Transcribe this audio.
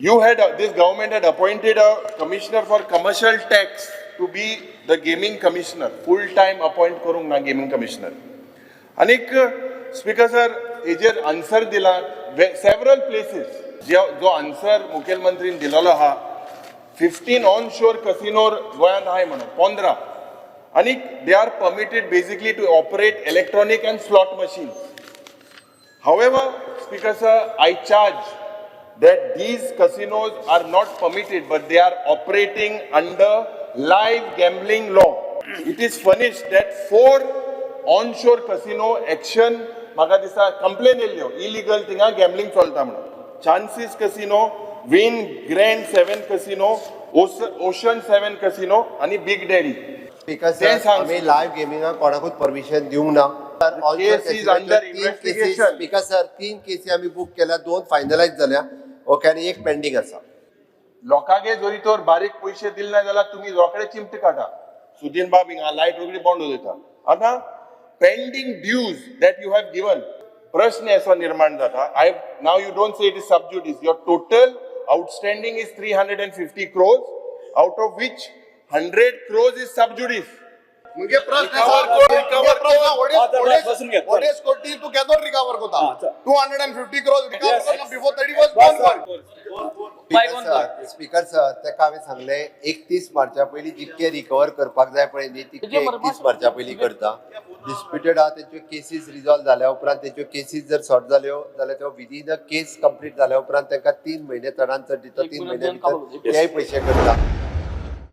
You had this government had appointed a commissioner for commercial tax to be the gaming commissioner, full time appoint करूंक ना gaming commissioner. आनीक speaker sir, हेजेर answer दिला several places. जो answer मुखेलमंत्रीन दिलेलो आहा, 15 on शोर कसिनोर गोंयांत आहाय म्हणून 15 आनी they are permitted basically to operate electronic and slot machine. However, Speaker sir, I charge that these casinos are not permitted, but they are operating under live gambling law. It is furnished that four onshore casino action, म्हाका दिसता complain येयल्ल्यो illegal थिंगा gambling चलता म्हणून, chances casino, win grand seven casino, ocean seven casino आनी big daddy. Speaker तें sir, सांग. आमी live गेमिंगाक कोणाकूच परमिशन दिवंक ना. Case is under investigation. Speaker sir, तीन केसी आमी बूक केल्या, दोन फायनलायज जाल्या, ओके, आनी एक पेंडींग आसा. लोकांगे जरी तर बारीक पयशे दिले ना जाल्यार तुमी रोकडे चिमटे काडटा. सुदीन बाब हिंगा लायट रोखडी बंद उडयता. आतां pending dues that you have given, प्रश्न असो निर्माण जाता. I now you don't say it is sub judice. Your total outstanding is 350 crores, out of which 100 crores is sub judice. मुगे प्रश्न Recover आसा, कर, recover मुगे प्रश्न कर. होडेस हा, बसून घे. होडेस कोटी तू कॅनॉट रिकवर कोता. हा, चल. 250 क्रोर्स रिकवर कर बिफोर 31 बस, बंद कर. स्पीकर सर, स्पीकर सर, ताका हांवें सांगलें, 31 मार्चा पयलीं जितके रिकवर करपाक जाय पळय न्ही, तितके 31 मार्चा पयलीं करता. डिस्प्युटेड आहा तेंच्यो केसीस रिजॉल्व जाल्या उपरांत, तेंच्यो केसीस जर सॉर्ट जाल्यो जाल्यार त्यो विदीन अ केस कंप्लीट जाल्या उपरांत तांकां 3 म्हयने चडान चड दिता. 3 म्हयन्या भितर तेय पयशे करता.